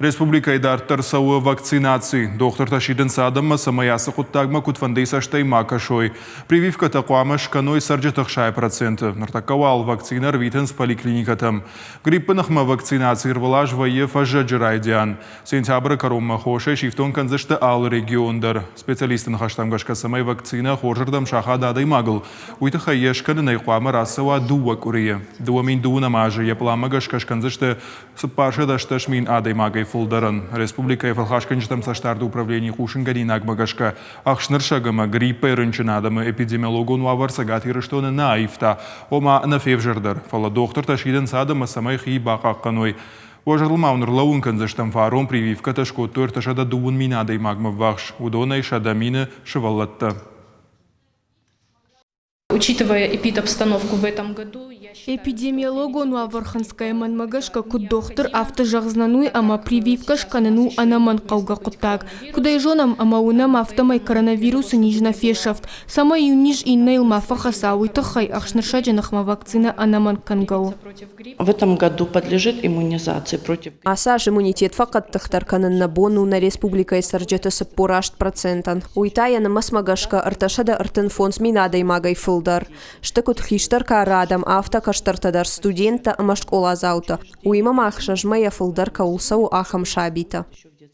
Республикӕйы дарддӕр цӕуы вакцинаци. Дохтыртӕ сидынц адӕммӕ, цӕмӕй ацы хъуыддагмӕ куыдфӕндыйы цӕстӕй ма кӕсой. Прививкӕтӕ хъуамӕ скӕной цӕрджыты 60%. Ныртӕккӕ уал вакцинӕ рвитынц поликлиникӕтӕм. Гриппы ныхмӕ вакцинаци ӕрвылаз вӕййы фӕззӕджы райдиан. Сентябры кӕронмӕ хосӕй сифтонг кӕндзысты алы регион дӕр. Специалистты ныхӕстӕм гӕсгӕ, цӕмӕй вакцинӕ хорзырдӕм сахада адӕймагыл, уый тыххӕй йе скӕнынӕй хъуамӕ рацӕуа дыууӕ къуырийы. 2020 азы йӕ пъланмӕ гӕсгӕ скӕндзысты 480 000 адӕймагӕй фылдӕрӕн. Республикӕйы фӕлхасгӕнджытӕм цӕстдарды управленийы хъусынгӕнинагмӕ гӕсгӕ, ӕхснырсӕг ӕмӕ гриппӕй рынчын адӕмы эпидемиологон уавӕр Цӕгат Ирыстоны нӕ аивта, ома нӕ февзӕрдӕр, фӕлӕ дохтыртӕ сидынц адӕммӕ, цӕмӕй хи бахъахъхъӕной. Уӕ зӕрдыл ма уын ӕрлӕууын кӕндзыстӕм, фарон прививкӕтӕ скодтой 330 000 адӕймагмӕ ввахс, уыдонӕй 100 000 сывӕллӕттӕ. Учитывая эпидобстановку в этом году, я считаю, Эпидемиологон уавӕр хынцгӕйӕ мӕнмӕ гӕсгӕ куыд дохтыр, афтӕ зӕгъдзынӕн уый, ӕмӕ прививкӕ скӕнын у ӕнӕмӕнгхъӕугӕ хъуыддаг. Куыд ӕй зонӕм ӕмӕ уынӕм, афтӕмӕй коронавирусы низ нӕ фесӕфт. Цӕмӕй иу низ иннӕйыл ма фӕхӕца, уый тыххӕй ӕхснырсӕджы ныхмӕ вакцинӕ ӕнӕмӕнг кӕнгӕ у. В этом году подлежит иммунизации против Ацы аз иммунитет фӕхъӕддыхдӕр кӕнын нӕ бон у нӕ республикӕйы цӕрджыты 48 процентӕн. Уый та йӕ нымӕцмӕ гӕсгӕ 335 000 адӕймагӕй фылдӕр. Сты куыд хистӕр кары адӕм, афтӕ кӕстӕртӕ дӕр, студенттӕ ӕмӕ скъоладзаутӕ. Уыимӕ ма ӕхсӕз мӕйӕ фылдӕр кӕуыл цӕуы, ахӕм сабитӕ.